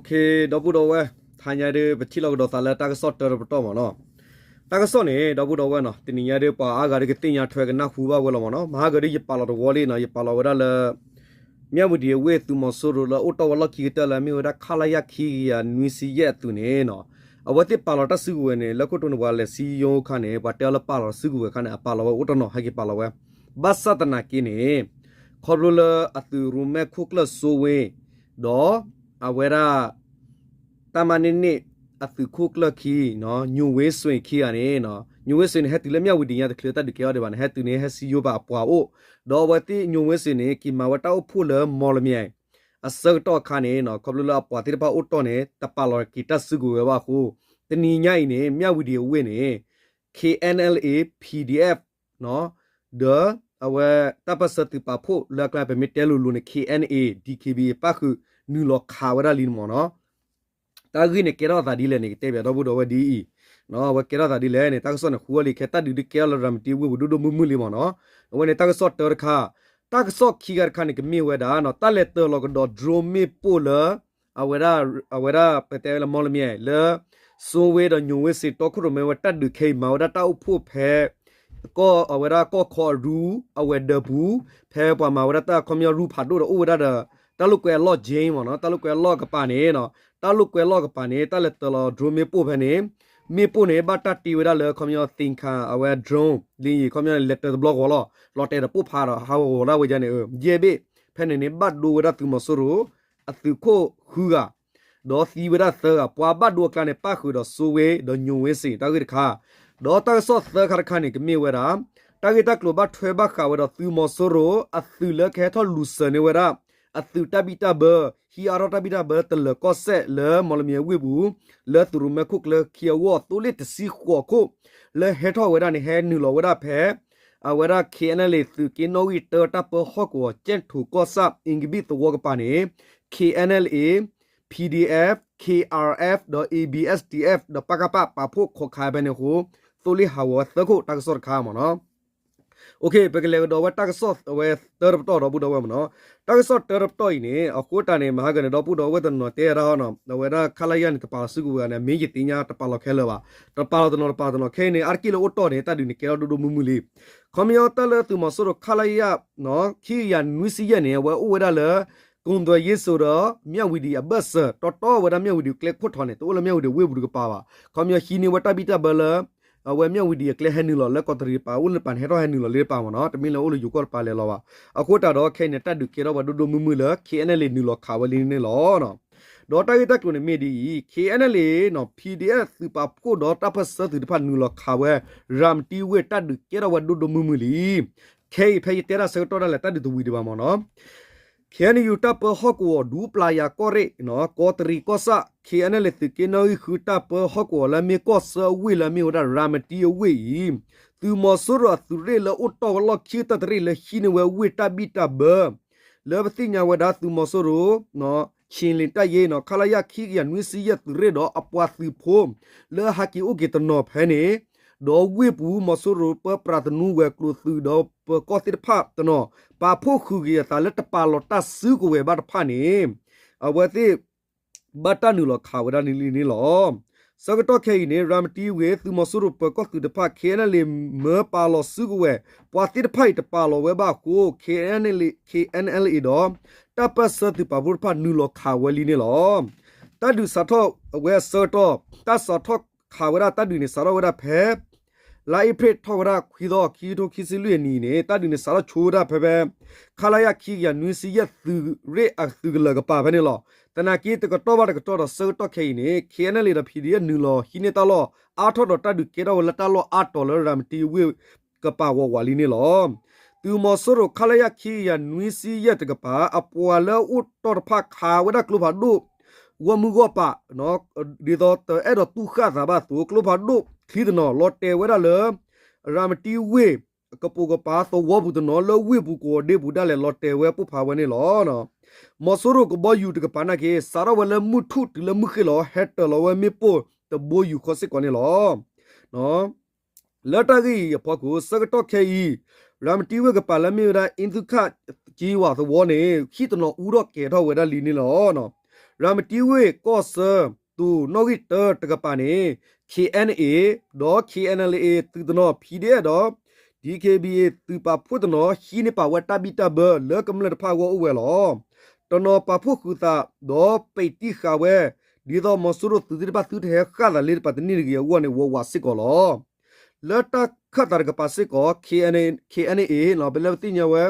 ဒီပုၢ်ဒီဝဲၢ်, တဟါညါဒုး ပထံၣ်လိာ်ကဒီးသးလၢတၢ်ကစီၣ်တၢတပတီၢ်မ့ၢ်နီၤ. တၢ်ကစီၣ်န့ၣ် ဒီပုၢ်ဒီဝဲၢ်နီၤ, တနံၤညါဒုး ပှၤအါဂၤဒုးကသ့ၣ်ညါထွဲကနၢ်ဟူဘၣ်ဝဲလီၤမ့ၢ်နီၤ. မဟါဂၤဒုးယပာ်လီၤတဝီလံနီၤ, ယပာ်လီၤဝဲဒၣ်လၢ မၠၣ်ဝံၤဒံးအဝ့ၢ်သုးမီၤစိရိၤလၢအိၣ်တီၢ်ဝဲလီၢ်ခံကတၢၢ်လၢအမ့ၢ်ဝဲဒၣ် ခလရ ခံကယၤနွံဆံယဲၢ်အသုးန့ၣ်နီၤ, အဝဲသ့ၣ်ပာ်လီၤတၢ်စုကဝဲၤန့ၣ် လၢခိၣ်တိန့ၣ်ပှၤလဲၤစံယိခါန့ၣ် ပှၤတဲအီၤလၢပာ်လီၤစုကဝဲၤခါန့ၣ် အပာ်လီၤဝဲအိၣ်တနီၤ ဟဲက့ၤပာ်လီၤဝဲ, ဘၣ်ဆၣ်သနာ်က့န့ၣ် ခီဖျိလၢအသုးရိၣ်မဲခိၣ်ကျၢၢ်စိဝ့ၢ် ဒီးအဝဲဒၣ် တၢ်မၤန့ၢ်န့ၢ်အသုးခိၣ်ကျၢၢ်ခံ, ညိၣ်ဝ့စွ့ၣ်ခံဂၤန့ၣ်, ညိၣ်ဝ့စွ့ၣ်န့ၣ် ဟဲတုၤလၢမၠၣ်ဝံၤဒံးညါတချုးတၢ်ဒုးကဲထီၣ်ဒံးဘၣ်န့ၣ် ဟဲတုၤန့ၣ် ဟဲစံယိဘၣ်အပှၤအိၣ်, ဒီးအဝဲသ့ၣ်ညိၣ်ဝ့စွ့ၣ်န့ၣ် က့ၤမၤဝဲတၢ်အိၣ်ဖှိၣ်လၢမီၣ်လမၠဲၣ် အဆၢကတီၢ်အခါန့ၣ် ခီဖျိလၢအပှၤသ့ၣ်တဖၣ်အိၣ်တီၢ်န့ၣ် တပာ်လီၤက့ၤတၢ်စုကဝဲၤဘၣ်အဃိ, တနံၤညါအံၤန့ၣ် မၠၣ်ဝံၤဒံးအဝ့ၢ်န့ၣ် KNLA PDF ဒီးအဝဲတၢ်ပၢၢ်ဆၢသုးပာ်ဖှိၣ်လၢအကျါ ပမ့ၢ်တဲလိၤလိၤန့ၣ် KNA DKBA ပၣ်ဃုာ်နုာ်လီၤခးဝဲဒၣ်လံမ့ၢ်နီၤ. တၢ်ဂ့ၢ်န့ၣ်ကဲထီၣ်သးဒ်လဲၣ်န့ၣ် ကတဲဘၣ်ဒီပုၢ်ဒီဝဲၢ်ဒ်အံၤ, အဝဲကဲထီၣ်သးဒ်လဲၣ်န့ၣ် တၢ်ကစီၣ်န့ၣ်ဃုအီၤလံ ခဲတၢ်ဒုးဒုးကဲထီၣ်လၢရၤမတံဝ့ၢ်ပူၤဒိၣ်ဒိၣ်မုၢ်မုၢ်လံမ့ၢ်နီၤ. အဝဲန့ၣ်တၢ်ကစီၣ်တၢတခါ, တၢ်ကစီၣ်ခံခါတခါန့ၣ် ကမ့ၢ်ဝဲဒၣ် တၢ်လဲၤတၢၤလီၤကဒီး drone မ့ၣ်ပိၢ်လၢ အဝဲဒၣ် အဝဲဒၣ်ပတဲလၢမီၣ်လမၠဲၣ် လၢ စိဝ့ဒီးညိၣ်ဝ့စ့ၣ် တီခိၣ်ရိၣ်မဲဝဲတၢ်ဒုးခဲအံၤ မၤဝဲဒၣ်တၢ်အိၣ်ဖှိၣ်ဖဲ ကီၢ်အဝဲဒၣ်ကီၢ်ခီအရူ အဝဲၤဒၢးပူၤ, ဖဲပှၤမၤဝဲဒၣ်တၢ်ခီပညီရူဖးဒိၣ်ဒီးအိၣ်ဝဲဒၣ်ဒီး တၢ်လိာ်ကွဲအလီၢ် gym မ့ၢ်နီၤ, တၢ်လိာ်ကွဲအလီၢ်ကပၤန့ၣ်နီၤ, တၢ်လိာ်ကွဲအလီၢ်ကပၤန့ၣ် တၢ်လဲၤတၢၤလီၤ drone မ့ၣ်ပိၢ်ဖဲန့ၣ်, မ့ၣ်ပိၢ်န့ၣ် ဘၣ်တၢ်တ့ဝဲဒၣ်လၢခီပညီ သင်္ခါ အဝဲ drone လံ ခီပညီလဲၤတၢၤတဘျီဂီၤလီၤ, လီၤတဲာ်ဒီးပိၢ်ဖးဒီးဟးဂီၤဂီၤဒၣ်ဝဲဒ်န့ၣ် ယဲၢ်ဘ့ၣ်, ဖဲန့ၣ်န့ၣ် ဘၣ်ဒိဝဲဒၣ်သုးမီၤစိရိၤ အသုးခိၣ်ဃုဂၤ ဒီးသံဝဲဒၣ်သၢဂၤ, ပှၤဘၣ်ဒိအကျါန့ၣ် ပၣ်ဃုာ်ဒီးစိဝ့ဒီးညိၣ်ဝ့စ့ၣ် တၢ်ဂ့ၢ်တခါ, ဒီးတၢ်ကစီၣ်သၢခါတခါန့ၣ် ကမ့ၢ်ဝဲဒၣ် တၢ်ဂ့ၢ်တၢ်ကျိၤဘၣ်ထွဲဘၣ်ဃးဝဲဒီးသုးမီၤစိရိၤ အသုးလၢကဟဲထီၣ်လူၤစၢၤန့ၢ်ဝဲဒၣ် အသုးတၢ်ဘံၣ်တၢ်ဘၢ, ဟံးအါထီၣ်တၢ်ဘံၣ်တၢ်ဘၢတလၢၤကီၢ်စဲၣ်လၢမီၣ်လမၠဲၣ်ဝ့ၢ်ပူၤ, လၢသုးရိၣ်မဲခိၣ်ကျၢၢ်ခံအဂီၢ် သိလ့ၣ်တဆံဃိးခိၣ် လၢဟဲထီၣ်ဝဲဒၣ်န့ၣ် ဟဲနုာ်လီၤဝဲဒၣ်ဖဲ အဝဲဒၣ် KNLA သုးက့နီၣ်ဂံၢ်တၢတၢ်ပၢဟီၣ်ကဝီၤ ကၠဲၣ်ထိၣ်ကီၢ်ဆၣ် အ့ကဘံၣ်သဝီကပၤန့ၣ် KNLA, PDF, KRF ဒီး A B S D F ဒီး ပကဖ ပာ်ဖှိၣ်ခီးခးဖဲန့ၣ်အဃိ သိလ့ၣ်ဟးဂီၤဝဲသၢခိၣ် တၢ်ကစီၣ်တခါမ့ၢ်နီၤ. ပကလဲၤကဒီးဝဲတၢ်ကစီၣ်ဝဲတၢတပတီၢ်ဒီပုၢ်ဒီဝဲၢ်မ့ၢ်နီၤ. တၢ်ကစီၣ်တၢတပတီၢ်အံၤန့ၣ် အဃိတၢ်န့ၣ် မဟါကန့ၣ် ဒီပုၢ်ဒီဝဲၢ်တနီၤတဲဒၣ်ဟီနီၤ အဝဲဒၣ် ခလရ န့ၣ် တပာ်လီၤစုကဝဲၤန့ၣ် မ့ၢ်ယသ့ၣ်ညါတပာ်လီၤခဲလၢာ်ဘၣ်. တပာ်လီၤတနီၤတပာ်တနီၤ ခဲအံၤန့ၣ် အါတက့ၢ်လၢအိၣ်တီၢ်န့ၣ် တၢ်ဒုးန့ၣ်ကဲထီၣ်ဒိၣ်ဒိၣ်မုၢ်မုၢ်လံ. ခီပညီတၢ်လၢသုးမီၤစိရိၤ ခလရ ခံကယၤနွံဆံယဲၢ်န့ၣ် အဝဲအိၣ်ဝဲဒၣ်လၢ ကိၣ်သွဲၣ်ယ့စိၤဒီး မၠၣ်ဝံၤဒံးအဘၢၣ်စၢၤ တီတီဝဲဒၣ်မၠၣ်ဝံၤဒံးကျဲခိၣ်ထီးန့ၣ် တအိၣ်လၢမၠၣ်ဝံၤဒံးဝ့ၢ်ပူၤတကပၤဘၣ်. ခီပညီဟံးန့ၢ်ဝဲတၢ်ဘံၣ်တၢ်ဘၢလၢ အဝဲမၠၣ်ဝံၤဒံးအကျဲဟဲနုာ်လီၤလၢကီးတရံးတပၤ အိၣ်လၢတပၤန့ၣ် ဟဲထီၣ်ဟဲနုာ်လီၤလၢတပၤမ့ၢ်နီၤ တမ့ၢ်လၢအိၣ်လၢယိၤကီၢ်တပၤလဲၤလီၤဘၣ်. အဃိတၢ်ဒီးခဲအံၤန့ၣ် တၢ်ဒုးကဲထီၣ်ဝဲဒိၣ်ဒိၣ်မုၢ်မုၢ်လၢ ခလရ နုာ်လီၤခးဝဲလံန့ၣ်လီၤ. ဒီးတၢ်ဂ့ၢ်တၢ်ကျိၤန့ၣ်မ့ၢ်ဒ်အံၤ ခလရ နီၤ PDF သုးပာ်ဖှိၣ်ဒီးတၢ်ပၢၢ်ဆၢသုးတဖၣ်နုာ်လီၤခးဝဲ ရၤမတံဝ့ၢ် တၢ်ဒုးကဲထီၣ်ဝဲဒိၣ်ဒိၣ်မုၢ်မုၢ်လံ. ခဲအံၤဖဲယတဲတၢ်ဆၢကတီၢ်ဒၣ်လဲာ် တၢ်ဒုးတဝံၤဒံးဘၣ်မ့ၢ်နီၤ. ခ့ၣ်အဲၣ်ယူၣ် တၢ်ပၢဟီၣ်ကဝီၤ ဒူပျၢ်ယၤကီၢ်ရ့ၣ် ကီးတရံးကီၢ်ဆၣ် ခ့ၣ်အဲၣ်ယူၣ် သုးက့နီၣ်ဂံၢ်ဃု တၢ်ပၢဟီၣ်ကဝီၤလၢအမ့ၢ်ကီၢ်ဆၢအဝ့ၢ်လၢအမ့ၢ်ဝဲဒၣ် ရၤမတံအဝ့ၢ်အံၤ သုးမီၤစိရိၤအသုးရ့ၣ်လၢအိၣ်တီၢ်ဝဲလီၢ်ခံကတၢၢ်တရ့ၣ်လၢဟံးန့ၢ်ဝဲဝ့ၢ်တၢ်ဘံၣ်တၢ်ဘၢ လၢပသ့ၣ်ညါဝဲဒၣ်သုးမီၤစိရိၤ ဆ့ၣ်လ့ၣ်တၢ်ယ့နီၤ ခလရ ခံကယၤနွံဆံယဲၢ်သုးရ့ၣ်ဒီးအပှၤသုးဖိ လၢဟးက့ၤအိၣ်က့ၤတနီၤဖဲန့ၣ် ဒီးဝ့ၢ်ပူၤ မီၤစိရိၤပၢပြးသနူဝဲၤကျိၤသုးဒီးပၢၤကီၢ်သ့ၣ်တဖၣ်တနီၤ ပာ်ဖှိၣ်ဃုာ်က့ၤအသးလၢတပာ်လီၤတၢ်စုကဝဲၤဘၣ်တဖၣ်န့ၣ် အဝဲသ့ၣ် ဘၣ်တၢ်နုာ်လီၤခးဝဲဒၣ်န့ၣ်လံန့ၣ်လီၤ. ဆၢကတီၢ်ခဲအံၤန့ၣ် ရၤမတံဝ့ၢ် သုးမီၤစိရိၤပၢၤကီၢ်သုးတဖၣ် ခ့ၣ်အဲၣ်ယူၣ် မၢပာ်လီၤစုကဝဲၤ ပှၤသ့ၣ်တဖၣ်အံၤတပာ်လီၤဝဲဘၣ်အဃိ ခ့ၣ်အဲၣ်ယူၣ် ဒီး တၢ်ပၢၢ်ဆၢသုးပာ်ဖှိၣ်တဖၣ်နုာ်လီၤခးဝဲလံန့ၣ်လီၤ. တၢ်ဒုးစးထီၣ်ဝဲအဆၢကတီၢ် တၢ်စးထီၣ်ခးဝဲဒၣ်တၢ်ဒုးန့ၣ် စးထီၣ်ဝဲဒၣ်ဖဲ လါအ့ဖြ့ၣ်ထီၣ်ဝဲဒၣ်ခွံသီ ခံကထိခံဆံလွံၢ်အနံၤန့ၣ် တၢ်ဒုးန့ၣ်စးထီၣ်ဆိဝဲဒၣ်ဖဲဖဲ ခလရ ခံကယၤနွံဆံယဲၢ်သုးရ့ၣ်အသုးကလၢၤကပၤဖဲန့ၣ်လီၤ. သနာ်က့တကတီၢ်ဘၣ်တကတီၢ်ဒီးဆၢကတီၢ်ခဲအံၤန့ၣ် ခ့ၣ်အဲၣ်ယူၣ် ဒီး ဖံးဒံၣ်အ့ၣ် နုာ်လီၤဟံးန့ၢ်တၢ်လီၢ်အါထီၣ်ဒီး တၢ်ဒုးကဲထီၣ်ဝဲလၢတၢ်လီၢ်အါတီၤလၢရၤမတံဝ့ၢ်ကပၤဝးဝးလံန့ၣ်လီၤ. သုးမီၤစိရိၤ ခလရ ခံကယၤနွံဆံယဲၢ်တကပၤ အပှၤလၢအအိၣ်တီၢ်တဖၣ်ခးဝဲဒၣ်ကျိဖးဒိၣ် ဂီၢ်မုၢ်ဂီၢ်ပၤ ဒ်သိးတအဲၣ်ဒိးတူၢ်ဃာ်သးဘၣ်အသိး ကျိဖးဒိၣ်ချံတနီၤ လီၤတဲာ်ဝဲဒၣ်လၢ ရၤမတံဝ့ၢ် ကပိာ်ကပၤသဝီပူၤတနီၤ လၢဝ့ၢ်ပူၤကိးဒ့ပူၤဒၣ်လဲာ် လီၤတဲာ်ဝဲပိၢ်ဖးဝဲန့ၣ်လီၤ. မီၤစိရိၤကဘီယူၤတကပၤနာ်က့ စးထီၣ်ဝဲလၢမုၢ်ထူၣ်တုၤလၢမုၢ်ဃ့ၢ်လီၤ ဟဲတၢၤလီၤဝဲမ့ၣ်ပိၢ်တဘိယူၤဃီစ့ၢ်ကီးန့ၣ်လီၤ. လၢတၢ်ဂ့ၢ်အံၤအဖီခိၣ် ဆၢကတီၢ်ခဲအံၤ ရၤမတံဝ့ၢ်ကပၤလၢမ့ၢ်ဝဲဒၣ် အ့သူခၣ်ကံဝၤသဝီန့ၣ် ဟံၣ်တနီၤအူထီၣ်ကဲၤထီၣ်ဝဲဒၣ်လံန့ၣ်လီၤ. ရၤမတံဝ့ၢ်ကီၢ်ဆၢ တိၤနီၣ်ဂံၢ်တၢတကပၤန့ၣ် KNA ဒီး KNLA သုးတနီၤ ဖံဒ့ဒီး DKBA သုးပာ်ဖှိၣ်တနီၤ ဟံးန့ၢ်ပာ်ဝဲတၢ်ဘံၣ်တၢ်ဘၢလၢကမျၢၢ်တဖၣ်အဂီၢ်အိၣ်ဝဲလီၤ. တနီၤပာ်ဖှိၣ်ဃုာ်သးဒီးပံးတံၢ်ဃာ်ဝဲ ဒ်သိးမီၤစိရိၤသုးသ့ၣ်တဖၣ်သုတဟဲဃၣ်သးလၢတပၤတန့ၢ်တဂ့ၤအဂီၢ်န့ၣ် ဝးဝးစ့ၢ်ကီးလီၤ. လၢတၢ်ခၢၣ်သးတကပၤစ့ၢ်ကီး KNA လီၤ ပလဲပသ့ၣ်ညါဝဲ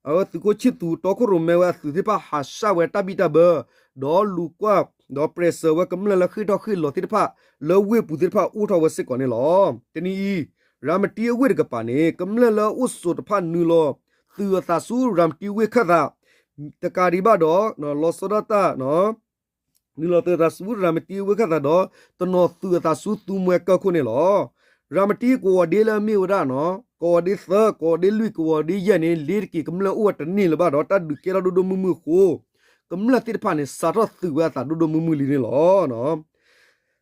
အဝဲသုးခိၣ်ဆံၣ်သူ တီခိၣ်ရိၣ်မဲဝဲအသုးသ့ၣ်တဖၣ်ဟးဆှၣ်ဝဲတၢ်ဘံၣ်တၢ်ဘၢ ဒီးလူၤကွၢ် ဒီးပြဲးစၢၤဝဲကမျၢၢ်လၢဃ့ၢ်ထီၣ်ဃ့ၢ်လီၤသ့ၣ်တဖၣ် လၢဝ့ၢ်ပူၤသ့ၣ်တဖၣ်အိၣ်ထီၣ်ဝဲစ့ၢ်ကီးန့ၣ်လီၤ. တနံၤအံၤ ရၤမတံအဝ့ၢ်တကပၤန့ၣ် ကမျၢၢ်လၢအအိၣ်ဆိးတဖၣ်နုာ်လီၤသုးအသးဆူရၤမတံဝ့ၢ်ခၢၣ်သး တကးဒံးဘၣ်ဒီး လီၤဆီဒၣ်တၢ် နုာ်လီၤသုးအသးဆူရၤမတံဝ့ၢ်ခၢၣ်သးဒီး တနီၤသုးအသးဆူသူမှဲကၢၢ်ခိၣ်န့ၣ်လီၤ. ရၤမတံကဝီၤဒ့လၢအမ့ၢ်ဝဲဒၣ် ကဝီၤဒ့သၢ ကဝီၤဒ့လွံၢ် ကဝီၤဒ့ယဲၢ်န့ၣ် လ့ၤတက့ၤကမျၢၢ်အိၣ်ဝဲတန့ၢ်လၢၤဘၣ်ဒီး တၢ်ဒုးကဲထီၣ်ဒိၣ်ဒိၣ်မုၢ်မုၢ်အဃိ ကမျၢၢ်သ့ၣ်တဖၣ်န့ၣ် စးထီၣ်သုးဝဲအသးဒိၣ်ဒိၣ်မုၢ်မုၢ်လံန့ၣ်လီၤ.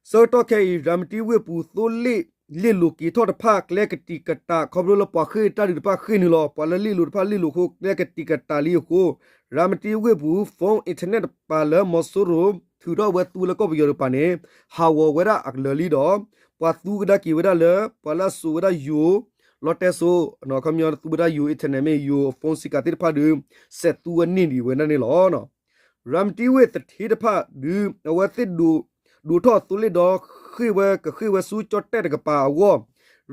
ဆၢကတီၢ်ခဲအံၤ ရၤမတံဝ့ၢ်ပူၤသိလ့ၣ် လ့ၣ်လိၤက့ၤထီၣ်တဖၣ်ကျဲကတံာ်ကတာ် ခီဖျိလၢပှၤဃ့ၢ်တၢ်ဒုးတဖၣ်ဃ့ၢ်နုာ်လီၤ ပှၤလၢလ့ၣ်လိၤတဖၣ်လ့ၣ်လိၤအဃိ ကျဲကတံာ်ကတာ်လံအဃိ ရၤမတံဝ့ၢ်ပူၤ phone internet တပၤလၢမီၤစိရိၤထုးထီၣ်ဝဲသူလၢကီၢ်ပယီၤတကပၤန့ၣ် ဟးဂီၤဝဲဒၣ်အကလၢၤလံဒီး ပှၤသူကဒါက့ၤဝဲဒၣ်လၢ ပှၤလၢအစိာ်ဝဲဒၣ်ယိၤ လီတဲစိ ခီပညီသူဝဲဒၣ်ယိၤ internet မ့ၢ်ယိၤ phone စံးကၤသ့ၣ်တဖၣ်ဒီး စဲးသူဝဲန့ၢ်ဒံးဝဲဒၣ်န့ၣ်လီၤ. ရၤမတံဝ့ၢ်သထ့တဖၣ်ဒုး အဝဲသ့ၣ်ဒိးထီၣ်သိလ့ၣ်ဒီးဃ့ၢ်ဝဲကဃ့ၢ်ဝဲဆူကၠီၣ်တဲၣ်တကပၤအဂီၢ်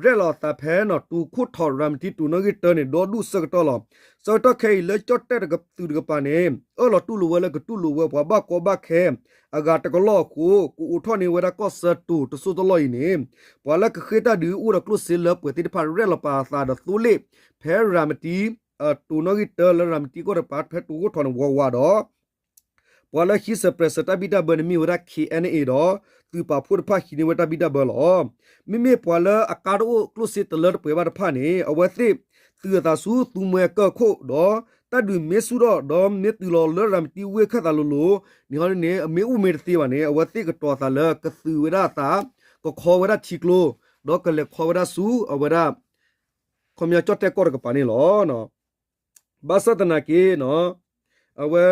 ရဲၣ်လီၤအသးဖဲန့ၣ် တုၤခိၣ်ထီးရၤမတံတိၤနီၣ်ဂံၢ်တၢန့ၣ် ဒီဒူၣ်ဆၢကတီၢ်လီၤ. ဆၢကတီၢ်ခဲအံၤလၢကၠီၣ်တဲၣ်တကသုးတကပၤန့ၣ် အၢၣ်လီၤတူၢ်လိာ်ဝဲလၢကတူၢ်လိာ်ဝဲပှၤဘၣ်ကီဘၣ်ခဲ အဂၤတကလီၢ်အဃိ ကအိးထီၣ်န့ၢ်ဝဲဒၣ်ကီၢ်ဆၢတိၤတစိၢ်တလီၢ်အံၤန့ၣ် ပှၤလၢကဃ့ၢ်တၢ်ဒုးအိၣ်ဒီးကျိၣ်စ့လၢပှဲၤသ့ၣ်တဖၣ်ရဲၣ်လီၤပာ်အသးဒီးသိလ့ၣ် ဖဲရၤမတံ တိၤနီၣ်ဂံၢ်တၢလၢရၤမတံကီၢ်တကပၤ ဖဲတုၤခိၣ်ထီးန့ၣ်ဝးဝးဒီး ပှၤလၢဟံးစၢၤပြဲးစၢၤတၢ်ဘံၣ်တၢ်ဘၢန့ၣ်မ့ၢ်ဝဲဒၣ် KNA ဒီး သုးပာ်ဖှိၣ်တဖၣ်ဟံးန့ၢ်ဝဲတၢ်ဘံၣ်တၢ်ဘၢလီၤ. မ့မ့ၢ်ပှၤလၢအကါတအိၣ်ကျိၣ်စ့တလၢတပှဲၤဘၣ်တဖၣ်န့ၣ် အဝဲသ့ၣ်သုးအသးဆူသူမှဲကၢၢ်ခိၣ်ဒီး တၢ်ဒုးမ့ၢ်ဆူၣ်ထီၣ်ဒီးမ့ၢ်တုၤလီၤလၢရၤမတံဝ့ၢ်ခၢၣ်သးလိၤလိၤ န့ၣ်ဟီန့ၣ် အမ့ၢ်အိၣ်မ့ၢ်တသ့ဘၣ်န့ၣ် အဝဲသ့ၣ်ကတီၤသးလၢကသုးဝဲဒၣ်အသး ကခီဝဲဒၣ်ထံကျိ ဒီးကလဲၤခီဝဲဒၣ်ဆူအဝဲဒၣ် ခီပညီကၠီၣ်တဲၣ်ကီၢ်တကပၤန့ၣ်လီၤ. ဘၣ်ဆၣ်သနာ်က့ အဝဲ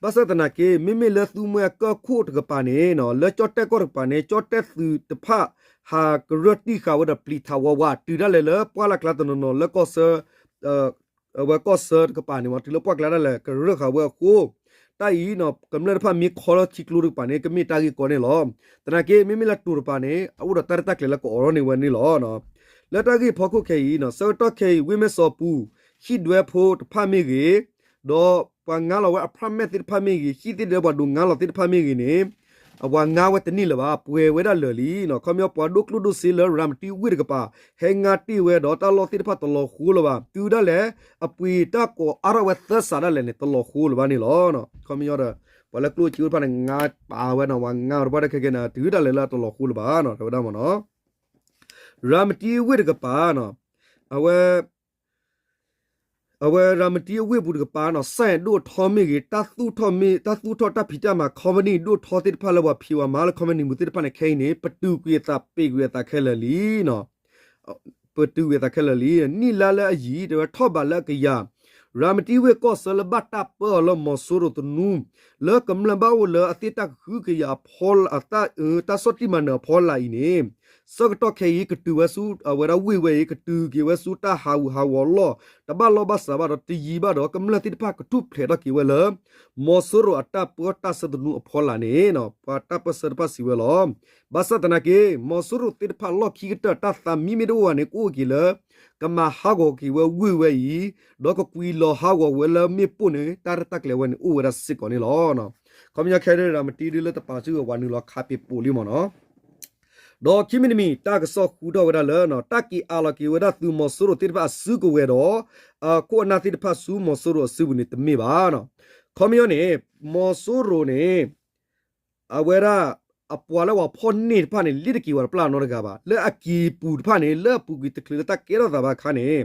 ဘၣ်ဆၣ်သနာ်က့ မ့မ့ၢ်လၢသူမှဲကၢၢ်ခိၣ်တကပၤန့ၣ် လၢကၠီၣ်တဲၣ်ကီၢ်တကပၤန့ၣ် ကၠီၣ်တဲၣ်သုးတဖၣ် ဟးကရၢၢ်တံၢ်ဃာ်ဝဲဒီးပျံၤထးဝးဝး တုၤဒၣ်လဲာ်လၢပှၢ်လၢ်ကျါတနီၤနီၤလၢကီၢ်ဆၢ အဝဲကီၢ်ဆၢတကပၤန့ၣ် တုၤလၢပှၢ်ကျါဒၣ်လဲာ် ကရၢၢ်ဃာ်ဝဲအဃိ တၢ်အံၤ ကမျၢၢ်တဖၣ်မ့ၢ်ခီလၢထံကျိတကပၤန့ၣ် ကမ့ၢ်တၢ်ဂ့ၢ်ကီန့ၣ်လီၤ. သနာ်က့ မ့မ့ၢ်လၢတိၤတကပၤန့ၣ် အအိၣ်ဒီးတၢ်ရဲၣ်တၢ်ကျဲၤလၢကအိးထီၣ်န့ၢ်ဝဲန့ၣ်လီၤ. လၢတၢ်ဂ့ၢ်ဖီခိၣ်ခဲအံၤ ဆၢကတီၢ်ခဲအံၤ ဝ့ၢ်မဲၢ်စီၤပူၤ ဟံၣ်ဒွဲဖိတဖၣ်မ့ၢ်ဂ့ၤ, ဒီးပှၤငါလီၤဝဲ apartment သ့ၣ်တဖၣ်မ့ၢ်ဂ့ၤ, ဟံၣ်သ့ၣ်ဒီးပှၤဒိးငါလီၤသ့ၣ်တဖၣ်မ့ၢ်ဂ့ၤန့ၣ် အဝဲငါဝဲတန့ၢ်လၢၤဘၣ်, ပှဲၤဝဲဒၣ်လၢာ်လံ. ခီပညီပှၤဒိၣ်ကျိၣ်ဒိၣ်စ့လၢရၤမတံဝ့ၢ်တကပၤ ဟဲငါတ့ၢ်ဝဲဒီးတၢ်လီၢ်သ့ၣ်တဖၣ်တလီၤဃိလၢၤဘၣ်. တုၤဒၣ်လဲာ် အပှ့ၤတၢ်ကိးအါထီၣ်ဝဲသၢစးဒၣ်လဲာ်န့ၣ် တလီၤဃိလၢၤဘၣ်န့ၣ်လီၤ. ခီပညီဒီး ပှၤလၢကျိၣ်စ့အိၣ်တဖၣ်န့ၣ် ငါပာ်ဝဲနီၤ ပှၤငါတဖၣ်တခဲကဲန့ၣ် တုၤဒၣ်လဲာ်လၢတလီၤဃိလၢၤဘၣ်နီၤ တဲဝဲဒၣ်မ့ၢ်နီၤ. ရၤမတံဝ့ၢ်တကပၤနီၤ အဝဲ အဝဲရၤမတံအဝ့ၢ်ပူၤတကပၤနီၤ စဲၣ်ဒိၣ်ထီမ့ၢ်ဂ့ၤ တၢ်သူၣ်ထီၣ်မ့ၢ် တၢ်သူၣ်ထီၣ်တၢ်ဖံးတၢ်မၤ company ဒိၣ်ထီသ့ၣ်တဖၣ်လၢပှၤဖံးပှၤမၤလၢ company မူၤသ့ၣ်တဖၣ်န့ၣ် ခဲအံၤန့ၣ် ပတုာ်ကွံာ်အသး ပ့ၤကွံာ်အသးခဲလၢာ်လံနီၤ. ပတုာ်ကွံာ်အသးခဲလၢာ်လံ. နံၣ်လါလၢအယံၤ တဲဝဲထီၣ်ဘးလၢအကယၤ ရၤမတံဝ့ၢ်ကီၢ်ဆၢလၢဘၣ်တၢ်ပၢအီၤလၢမီၤစိရိၤသနူ လၢကမျၢၢ်ဘၣ်အိၣ်လၢအသ့ၣ်တၢ်ကဟုကယာ်အဖီ တၢ်ဆီၣ်တံၢ်မၤနၢၤအဖီလာ်အံၤန့ၣ် ဆၢကတီၢ်ခဲအံၤ ကတုၤဝဲဆူအဝဲဒၣ်ဝ့ၢ်ဝဲအံၤ ကတုၤက့ၤဝဲဆူတၢ်ဟးဂူာ်ဟးဂီၤအလီၢ် တဘၣ်လီၢ်ဘၣ်စးဘၣ်ဒီးတယံၤဘၣ်ဒီး ကမျၢၢ်သ့ၣ်တဖၣ်ကထူၣ်ဖျဲးထီၣ်က့ၤဝဲလၢ မီၤစိရိၤအတၢ်ပၢတၢ်ဆၢသနူအဖီလာ်န့ၣ် ပှၤတၢ်ပၢၢ်ဆၢတဖၣ်စံးဝဲလီၤ. ဘၣ်ဆၣ်သနာ်က့ မီၤစိရိၤသ့ၣ်တဖၣ်လီၢ်ခံကတၢၢ် တၢ်သးမံမ့ၢ်တအိၣ်ဘၣ်န့ၣ် ကအိၣ်က့ၤလၢ ကမၤဟးဂီၤက့ၤဝဲဝ့ၢ်ဝဲအံၤ ဒီးကကွံာ်လီၤဟးဂီၤဝဲလၢမ့ၣ်ပိၢ်န့ၣ် တၢ်ရဲၣ်တၢ်ကျဲၤဝဲန့ၣ်အိၣ်ဝဲဒၣ်စ့ၢ်ကီးန့ၣ်လီၤ. ခီပညီခဲအံၤ ရၤမတံဒ်လၢတပာ်စုအဝၤနုာ်လီၤခးပ့ၤပိာ်လံမ့ၢ်နီၤ. ဒီးခံမံၤတမံၤ တၢ်ကစီၣ်ဃုထီၣ်ဝဲဒၣ်လၢ တၢ်က့ၤအးလီၤက့ၤဝဲဒၣ်သုးမီၤစိရိၤသ့ၣ်တဖၣ်အစုကဝဲၤဒီး အခိၣ်အနၢ်သ့ၣ်တဖၣ်ဆူမီၤစိရိၤအစုပူၤန့ၣ်တမ့ၢ်ဘၣ်. ခီပညီန့ၣ် မီၤစိရိၤန့ၣ် အဝဲဒၣ် အပှၤလၢပှၤဖီၣ်န့ၢ်တဖၣ်န့ၣ် လ့တက့ၤဝဲတပျၢ်နီတဂၤဘၣ်. လၢအကံၢ်ပူၤတဖၣ်န့ၣ် လၢအပူၤကွံာ်တချုးလၢတၢ်ကဲထီၣ်သးဘၣ်အခါန့ၣ်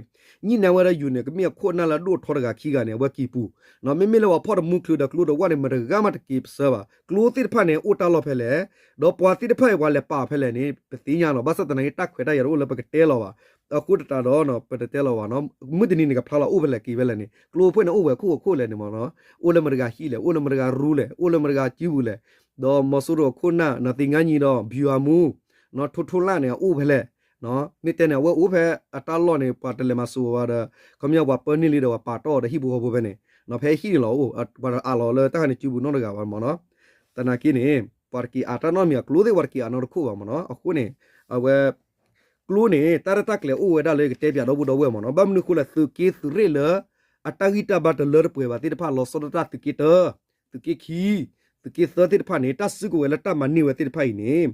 ညှိနှိုင်းဝဲဒၣ် ယူၤန့ၣ် ကမ့ၢ်အခိၣ်အနၢ်လၢအဒိၣ်အထီတဂၤခံဂၤန့ၣ် အဝဲကံၢ်ပူၤ မ့မ့ၢ်လၢပှၤဖီၣ်တမူချုးဒီးကျိဒီးဝဲၢ်န့ၣ် မတဂၤမးတက့ၤပစၢဘၣ်. ကျိသ့ၣ်တဖၣ်န့ၣ် အိၣ်တၢ်လီၢ်ဖဲလဲၣ်, ဒီးပှၤသ့ၣ်တဖၣ်အံၤ ပှၤလဲၤပာ်အီၤဖဲလဲၣ်န့ၣ် ပသ့ၣ်ညါလီၤ. ဘၣ်ဆၣ်သနာ်က့ တၢ်ခွဲးတၢ်ယာ်တအိၣ်လၢပကတဲလီၤဘၣ်. အဃိသတးဒီး ပတတဲလီၤဘၣ်နီၤ. မုၢ်တနံၤန့ၣ် ကဖျါလီၤအိၣ်ဖဲလဲၣ်က့ၤဖဲလဲၣ်န့ၣ် ကျိဖိန့ၣ် အိၣ်ဝဲခိၣ်ဝဲခိၣ်လဲၣ်န့ၣ်မ့ၢ်နီၤ. အိၣ်လၢမတဂၤဟံၣ်လဲၣ်, အိၣ်လၢမတဂၤရူလဲၣ်, အိၣ်လၢမတဂၤစုပူၤလဲၣ်. ဒီးမီၤစိရိၤအခိၣ်နၢ် နသ့ၣ်ညါညီဒီး ဗျူဟာမှူး နီၤ ထိၣ်ထိၣ်လၣ်န့ၣ် အအိၣ်ဖဲလဲၣ်. မ့ၢ်တဲန့ၣ် အဝဲအိၣ်ဖဲအတၢ်လီၢ်န့ၣ် ပှၤတလဲၤမၤစၢၤဝဲဒီး ခီပညီပှၤပၢန့ၢ်လံဒီးပှၤပာ်တီၢ်အီၤဒီးဟံၣ်ဖိဃီဖိဖဲန့ၣ် ဖဲဟံၣ်န့ၣ်လီၤအိၣ်, ပှၤတအးလီၤလၢတၢ်ခါန့ၣ်စုပူၤနီတဂၤဘၣ်မ့ၢ်နီၤ. သနာ်က့န့ၣ် ပှၤတက့ၤအါတၢ်နီတမံၤ အကျိသ့ၣ်ပှၤတက့ၤအါနီတခိၣ်ဘၣ်မ့ၢ်နီၤ. အဃိန့ၣ် အဝဲ ကျိန့ၣ် တၢ်ရဲၣ်တၢ်ကျဲၤအိၣ်ဝဲဒၣ်လၢကတဲပၠးဒီပုၢ်ဒီဝဲၢ်မ့ၢ်နီၤ. ဘၣ်မနုၤအဃိလဲၣ် သုးက့သုးရ့ၣ်လၢ အတၢ်ဂံၢ်တၢ်ဘါတလၢတပှဲၤဘၣ်သ့ၣ်တဖၣ် လီၤဆီဒၣ်တၢ်သုးက့တၢ သုးက့ခံ သုးက့သၢသ့ၣ်တဖၣ်န့ၣ် တၢ်စုကဝဲၤလၢတၢ်မၤန့ၢ်ဝဲသ့ၣ်တဖၣ်အံၤန့ၣ်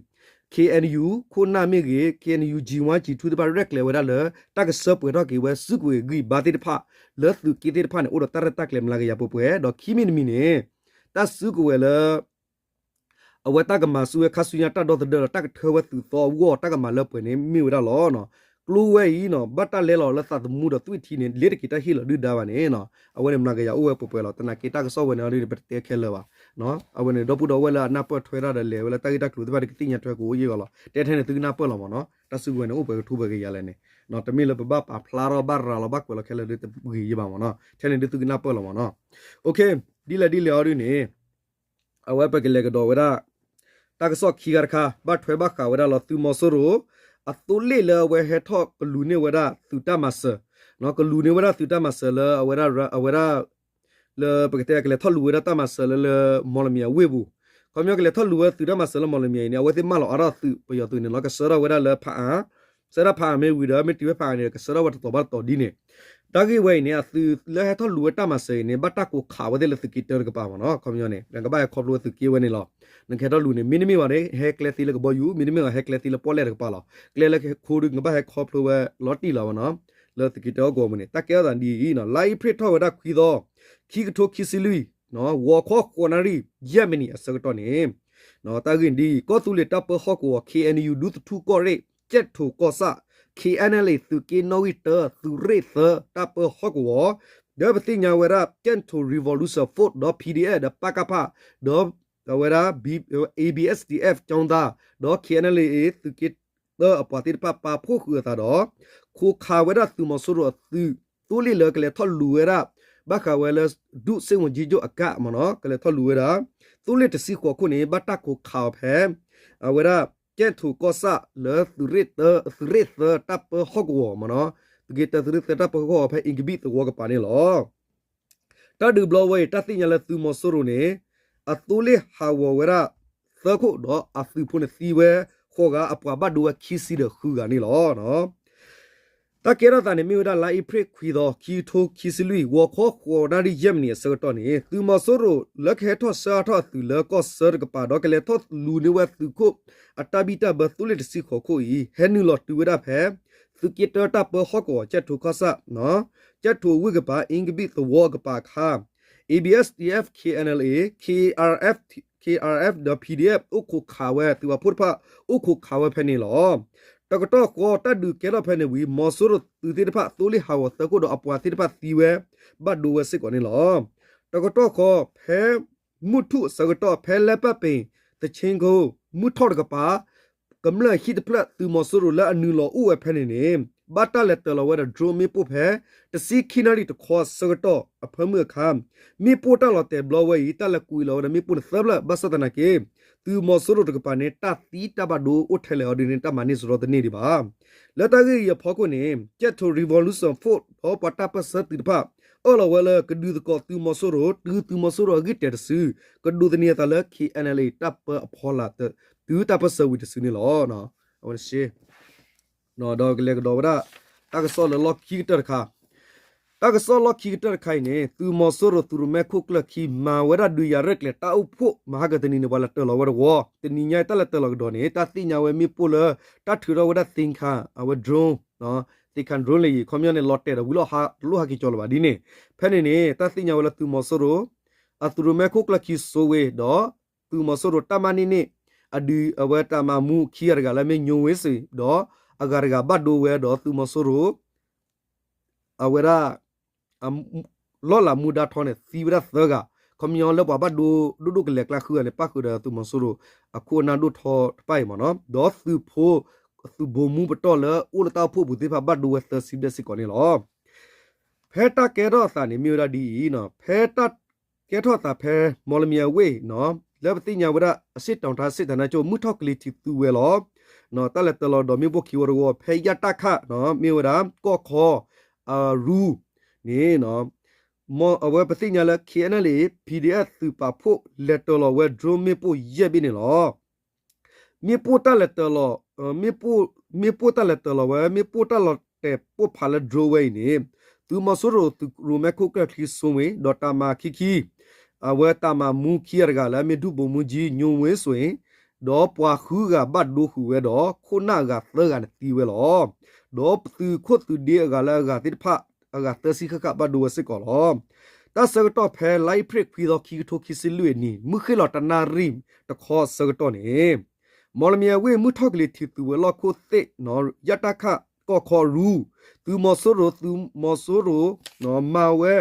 K N U ခိၣ်နၢ်မ့ၢ်ဂ့ၤ K N U G one G two သ့ၣ်တဖၣ်ရဲၣ်ကျဲၤဝဲဒၣ်လၢ တၢ်ကစၢၢ်ပှဲၤထီၣ်က့ၤဝဲစုကဝဲၤဂံၢ်ဘါသ့ၣ်တဖၣ် လၢသုးက့သ့ၣ်တဖၣ်န့ၣ် အိၣ်ဒီးတၢ်ရဲၣ်တၢ်ကျဲၤမျးကယၤပှဲၤပှဲၤ ဒီးခံမံၤတမံၤန့ၣ် တၢ်စုကဝဲၤလၢ အဝဲတၢ်ကမၤဆူဝဲခါဆူညါတၢ်ဒီသဒၢဒီးတၢ်ကထၢဝဲသုးသီအဂီၢ် တၢ်ကမၤလၢပှဲၤန့ၣ်မ့ၢ်ဝဲဒၣ်လီၤ. ကျိဝဲအံၤနီၤ ဘၣ်တၢ်လဲလီၤလၢသးသမူဒီးသွံၣ်ထံန့ၣ် လ့တက့ၤတၢ်ဟ့ၣ်လီၤဒုၣ်ဒါဘၣ်န့ၣ် အဝဲန့ၣ်မျးကယၤအိၣ်ဝဲပှဲၤပှဲၤလီၤ. သနာ်က့တၢ်ကစီၣ်ဝဲန့ၣ်အီၤဒ်န့ၣ် ပတတဲခဲလၢာ်ဘၣ်. အဝဲန့ၣ် ဒီပုၢ်ဒီဝဲၢ်လၢအနၢ်ပၢၢ်ထွဲတၢ်ဒီးလဲၤဝဲလၢတၢ်ဂ့ၢ်တၢ်ကျိၤသ့ၣ်တဖၣ်န့ၣ် ကသ့ၣ်ညါထွဲကအိၣ်ယံာ်ဂီၤလီၤ. တဲထဲန့ၣ်သုကနၢ်ပၢၢ်လီၤမ့ၢ်နီၤ. တၢ်စုကဝဲၤန့ၣ်အိၣ်ပှဲၤကထိပှဲၤကယၤလဲၣ်န့ၣ် တမ့ၢ်လၢပဘၣ်ပာ်ဖျါထီၣ်ဘၣ်ရၤလီၤဘၣ်ကွဲးလီၤခဲလၢာ်ဒ်တဂ့ၤယံာ်ဘၣ်မ့ၢ်နီၤ. ထဲန့ၣ်ဒ်သုကနၢ်ပၢၢ်လီၤမ့ၢ်နီၤ. ဒ်လဲၣ်ဒ်လဲၣ်အီၤဒ်န့ၣ် အဝဲပကလဲၤကဒီးဝဲဒၣ် တၢ်ကစီၣ်ခံဂၤတခါ ဘၣ်ထွဲဘၣ်ဃးဝဲဒၣ်လီၤ သုးမီၤစိရိၤ အသိလ့ၣ်လၢအဝဲဟဲထီၣ်ကလူၤန့ၢ်ဝဲဒၣ်သုးတၢ်မၤစၢၤ, ကလူၤန့ၢ်ဝဲဒၣ်သုးတၢ်မၤစၢၤလၢအဝဲဒၣ် အဝဲဒၣ် လၢပကတဲကလဲၤထီၣ်လူၤဝဲဒၣ်တၢ်မၤစၢၤလၢလၢ မီၣ်လမံၤအဝ့ၢ်ပူၤ, ခီပညီကလဲၤထီၣ်လူၤဝဲသုးတၢ်မၤစၢၤလၢမီၣ်လမံၤအံၤန့ၣ် အဝဲသ့ၣ်မၢလီၤအါထီၣ်သုးပယီၤသုးန့ၣ်လီၤ. ကဆှၢထီၣ်ဝဲဒၣ်လၢဖးအါ, ဆှၢထီၣ်ဖးအါမ့ၢ်ဝံၤဒီး မ့ၢ်တုၤဝဲဖးအါန့ၣ် ကဆှၢထီၣ်ဝဲတတီၤဘၣ်တတီၤဒ်န့ၣ် တၢ်ဂ့ၢ်ဝဲအံၤန့ၣ် အသုးလၢဟဲထီၣ်လူၤဝဲတၢ်မၤစၢၤအံၤန့ၣ် ဘၣ်တၢ်ကိးခးဝဲသ့ၣ်လၢသုးက့တၢတကပၤမ့ၢ်နီၤ. ခီပညီန့ၣ် နကဘၣ်ဟဲခီဖျိဝဲသုးက့ဝဲန့ၣ်လီၤ. နကဟဲထီၣ်လူၤန့ၣ် မ့တမ့ၢ်ဘၣ်န့ၣ် ဟဲကျဲသ့လၢကဘီယူၤ, မ့တမ့ၢ်ဘၣ်ဟဲကျဲသ့လၢပီၣ်လဲၣ်တကပၤလီၤ. ကျဲလၢခိဒု နကဘၣ်ဟဲခီဖျိဝဲလီၤတံၢ်လီၤမ့ၢ်နီၤ. လၢသုးက့တၢအဂီၢ်မ့ၢ်န့ၣ် တၢ်ကဲထီၣ်သးဒ်အံၤနီၤ လါအ့ဖြ့ၣ်ထီၣ်ဝဲဒၣ်ခွံသီ ခံကထိခံဆံလွံၢ် ဂီၤခီဃိးနၣ်ရံၣ် ယဲၢ်မံးနံးအဆၢကတီၢ်န့ၣ် တၢ်ဂ့ၢ်ဒ်အံၤ ကီၢ်သူလ့ၤတၢ်ပၢဟီၣ်ကဝီၤ K N U ဒူသထူၣ်ကီၢ်ရ့ၣ် ကၠဲၣ်ထိၣ်ကီၢ်ဆၣ် K N L A သုးက့နီၣ်ဂံၢ်တၢ သုးရ့ၣ်သၢ တၢ်ပၢဟီၣ်ကဝီၤ ဒီးပသ့ၣ်ညါဝဲဒၣ် ကၠဲၣ်ထိၣ် Revolution Force ဒီး P D F ဒီး ပကဖ ဒီး အဝဲဒၣ် A B S D F ကၠီသး ဒီး K N L A သုးက့တၢအပှၤသ့ၣ်တဖၣ်ပာ်ဖှိၣ်ဃုာ်အသးဒီး ခိးခးဝဲဒၣ်သုးမီၤစိရိၤအသုး သိလ့ၣ်လၢကလဲၤထီၣ်လူၤဝဲဒၣ် ဘၣ်ဃးဝဲလၢ ဒုစ့ၣ်ဝီၤကၠံကၠိၣ်အကးမ့ၢ်နီၤ ကလဲၤထီၣ်လူၤဝဲဒၣ် သိလ့ၣ်တဆံဃိးခိၣ်န့ၣ် ဘၣ်တၢ်ခိးခးအီၤဖဲ အဝဲဒၣ် ကၠဲၣ်ထိၣ်ကီၢ်ဆၣ်လၢသုးရ့ၣ်သၢ သုးရ့ၣ်သၢတၢ်ပၢဟီၣ်ကဝီၤမ့ၢ်နီၤ သုးက့တၢသုးရ့ၣ်သၢတၢ်ပၢဟီၣ်ကဝီၤဖဲ အ့ကဘံၣ်သဝီကပၤန့ၣ်လီၤ. တၢ်ဒုးဘျီဝဲအံၤ တၢ်သ့ၣ်ညါလၢသုးမီၤစိရိၤန့ၣ် အသိလ့ၣ်ဟးဂီၤဝဲဒၣ် သၢခိၣ်ဒီးအသုးဖိန့ၣ်သံဝဲ ဃိးဂၤ အပှၤဘၣ်ဒိဝဲခံဆံဒီးဃုဂၤန့ၣ်လီၤ. တၢ်ကဲထီၣ်သးန့ၣ်မ့ၢ်ဝဲဒၣ်လါအ့ဖြ့ၣ်ခွံသီ ခံကထိခံဆံလွံၢ် ဂီၤခီဃိးနၣ်ရံၣ်ယဲၢ်မံးနံးအဆၢကတီၢ်န့ၣ် သုးမီၤစိရိၤလၢကဟဲထီၣ်ဆှၢအါထီၣ်အသုးလၢကီၢ်ဆၢတကပၤ ဒီးကလဲၤထီၣ်လူၤန့ၢ်ဝဲသုးခိၣ်အတၢ်ဘံၣ်တၢ်ဘၢသိလ့ၣ်တဆံဃိးခိၣ်အံၤ ဟဲနုာ်လီၤတုၤဝဲဒၣ်ဖဲ သုးက့တၢတၢ်ပၢဟီၣ်ကဝီၤ ကၠဲၣ်ထိၣ်ကီၢ်ဆၣ် ကၠဲၣ်ထိၣ်ဝ့ၢ်ကပၤ အ့ကဘံၣ်သဝီကပၤအခါ A B S D F K N L A K R F K R F ဒီး P D F အိၣ်ခိးခးဝဲ သုးပာ်ဖှိၣ်တဖၣ် အိၣ်ခိးခးဝဲဖဲန့ၣ်လီၤ. တကတီၢ်ဃီတၢ်ဒုးကဲထီၣ်ဖဲန့ၣ်ဝံၤ မီၤစိရိၤသုးသ့ၣ်တဖၣ် သိလ့ၣ်ဟးဂီၤသၢခိၣ်ဒီးအပှၤသ့ၣ်တဖၣ်သံဝဲ ဘၣ်ဒိဝဲစ့ၢ်ကီးန့ၣ်လီၤ. တကတီၢ်ဃီ ဖဲမုၢ်ထူၣ်အဆၢကတီၢ် ဖဲလဲပၢ်ပ့ၤ သခ့ကိ မုၢ်ထီၣ်တကပၤ ကမျၢၢ်ဟံၣ်တဖျၢၣ် သုးမီၤစိရိၤလၢအနုာ်လီၤအိၣ်ဝဲဖဲန့ၣ်န့ၣ် ဘၣ်တၢ်လဲၤတၢၤလီၤဝဲဒီး drone မ့ၣ်ပိၢ်ဖဲ တဆံခံနၣ်ရံၣ်တခီအဆၢကတီၢ်အဖၢမုၢ်အခါ မ့ၣ်ပိၢ်တၢ်လီၤတဲာ်ဘျီဝဲအံၤ တၢ်လဲၤကွံာ်လီၤဝဲဒီးမ့ၣ်ပိၢ်န့ၣ်သၢဖျၢၣ် ဘၣ်ဆၣ်သနာ်က့ သုးမီၤစိရိၤတကပၤန့ၣ် တၢ်သံတၢ်ဘၣ်ဒိအိၣ်ထဲလဲၣ်အီၤဒ်န့ၣ် တၢ်မၤန့ၢ်စရီတန့ၢ်ဒံးဘၣ်. လၢတၢ်ဂ့ၢ်အံၤအဖီခိၣ်န့ၣ် ကၠဲၣ်ထိၣ် Revolution Force ဒီးပှၤတၢ်ပၢၢ်ဆၢသုးတဖၣ် အၢၣ်လီၤဝဲလၢကဒုးသကိးသုးမီၤစိရိၤ တုၤသုးမီၤစိရိၤအဂံၢ်တဲာ်တစု ကဒိးသန့ၤအသးလၢ K N L A တၢ်ပၢအဖီလာ် တုၤတၢ်ပၢၢ်ဆၢဝံၤတစုန့ၣ်လီၤ. အဝဲ ဒီးကလဲၤကဒီးဝဲဒၣ် တၢ်ကစီၣ်လၢလီၢ်ခံကတၢၢ်တခါ, တၢ်ကစီၣ်လီၢ်ခံကတၢၢ်တခါအံၤန့ၣ် သုးမီၤစိရိၤသုးရိၣ်မဲခိၣ်ကျၢၢ်ခံ မၤဝဲဒၣ်ဒုးယၤရဲၣ်ကျဲၤတၢ်အိၣ်ဖှိၣ် မဟါကတနံၤန့ၣ် ပှၤလဲၤတၢၤလီၤဝဲတဝီ, တနံၤညါအံၤတၢ်လဲၤတၢၤလီၤကဒီးန့ၣ် တၢ်သ့ၣ်ညါဝဲမ့ၣ်ပိၢ်လၢ တၢ်ထုးထီၣ်ဝဲဒၣ် သင်္ခါ အဝဲ drone, သင်္ခါ drone လၢယံၤ ခီပညီန့ၣ် လီၤတဲာ်ဒီးဝံၤလီၤဟး တလိၣ်ဟးက့ၤကၠီလၢၤဘၣ်ဒ်န့ၣ်, ဖဲန့ၣ်န့ၣ် တၢ်သ့ၣ်ညါဝဲလၢသုးမီၤစိရိၤ အသုးရိၣ်မဲခိၣ်ကျၢၢ်ခံစိဝ့ဒီး သုးမီၤစိရိၤတၢ်မၤန့ၢ်န့ၣ် အဒုးအဝဲတၢ်မၤမူခံဂၤတဂၤလၢမ့ၢ်ညိဝ့စ့ၣ် ဒီးအဂၤတဂၤဘၣ်ဒိဝဲဒီးသုးမီၤစိရိၤ အဝဲဒၣ် လီၢ်လၤမူဒါထီန့ၣ် သံဝဲဒၣ်သၢဂၤ, ခီပညီလၢပှၤဘၣ်ဒိဒိၣ်ဒိၣ်ကလဲာ်ကျါဃုဂၤန့ၣ် ပၣ်ဃုာ်ဒီးသုးမီၤစိရိၤအခိၣ်အနၢ်ဒိၣ်ထီတဖၣ်အံၤမ့ၢ်နီၤ, ဒီးသုးဖိ သုးဘိမူပတီၢ်လၢအိၣ်လၢတၢ်အိၣ်ဖှိၣ်ပူၤသ့ၣ်တဖၣ်ဘၣ်ဒိဝဲသၢဆံဘျဲၣ်စ့ၢ်ကီးန့ၣ်လီၤ. ဖဲတၢ်ကဲထီၣ်အသးန့ၣ်မ့ၢ်ဝဲဒၣ်ဒ်အံၤ, ဖဲတၢ်ကဲထီၣ်အသးဖဲ မီၣ်လမံၤအဝ့ၢ် လၢပသ့ၣ်ညါဝဲဒၣ် အရှေ့တောင်တိုင်းစစ်ဌာနချုပ် မုၢ်ထီၣ်ကလံၤထံးသုးဝဲလီၤ. တၢ်လဲၤတၢၤလီၤဒီးမ့ၣ်ပိၢ်ခံဝီတဝီ ဖဲယၣ်တၢ်ခၣ် မ့ၢ်ဝဲဒၣ် ကီၢ်ခီ ရူန့ၣ် အဝဲပသ့ၣ်ညါလၢ K N L A P D F သုးပာ်ဖှိၣ်လဲၤတၢၤလီၤဝဲ drone မ့ၣ်ပိၢ်ယဲၢ်ဘ့ၣ်န့ၣ်လီၤ. မ့ၣ်ပိၢ်တၢ်လဲၤတၢၤလီၤ, မ့ၣ်ပိၢ်တၢ်လဲၤတၢၤလီၤဝဲ မ့ၣ်ပိၢ်တၢ်လီၤတဲာ်ပိၢ်ဖးလၢ drone ဝဲအံၤန့ၣ် သုးမီၤစိရိၤသုးရိၣ်မဲခိၣ်ကျၢၢ်ချံစိဝ့ၣ် ဒီးတၢ်မၤခံခံ အဝဲတၢ်မၤမူခံဂၤတဂၤလၢအမ့ၢ်ဒုၣ်ဗိုလ်မှူးကြီး ညိဝ့စွ့ၣ် ဒီးပှၤဃုဂၤဘၣ်ဒိဃုာ်ဝဲဒီး ခိၣ်နၢ်အဂၤသၢဂၤန့ၣ်သံဝဲလီၤ. ဒီးသုးခိၣ်သုးဒ့အဂၤလၢအဂၤသ့ၣ်တဖၣ် အဂၤသၢဆံဃၣ်ဃၣ်ဘၣ်ဒိဝဲစ့ၢ်ကီးလီၤ. တၢ်ဆၢကတီၢ်ဖဲလါအ့ဖြ့ၣ်ခွံသီ ခံကထိခံဆံလွံၢ်အနံၤ မုၢ်ဃ့ၢ်လီၤတနၣ်ရံၣ်တခီအဆၢကတီၢ်န့ၣ် မီၣ်လမံၤအဝ့ၢ် မုၢ်ထီၣ်ကလံၤထံးသုးဝဲၤလီၢ်ခိၣ်သ့ၣ် ယၣ်တၢ်ခၣ်ကီၢ်ခီရူ သုးမီၤစိရိၤ သုးမီၤစိရိၤ မၤဝဲ